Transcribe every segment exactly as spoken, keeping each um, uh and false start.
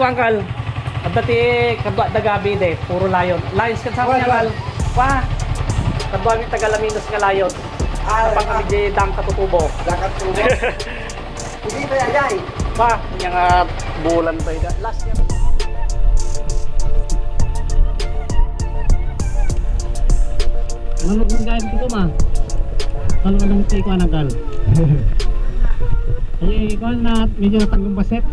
Angkal, adda ti kadwa da gabi de, puro layon. Lions kan sa Wala, angkal. Wala. Wa. Kadwa mi taga Laminos nga layon. Ah, Kapag ah. Kami di dam katutubo. Dakat tubo. Hindi pa yan, yay. Pa, yung nga bulan pa yun. Last year. Manok ng gayam ko, ma. Kalau ka lang sa ikuan, angkal. Ay, ikuan na, medyo natanggang baset.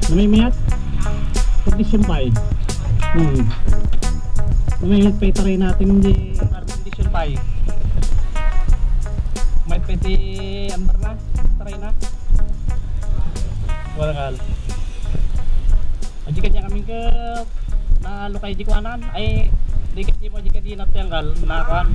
Namimiat? Kondisyon pay. Hmm. Namimiat pay taray natin di kondisyon pay. May peti ambar na? Taray na? Wala kal. Adi ka diyan kami ke nalukay di kuanan. Ay, di ka di mo, di ka di natenggal na kuan.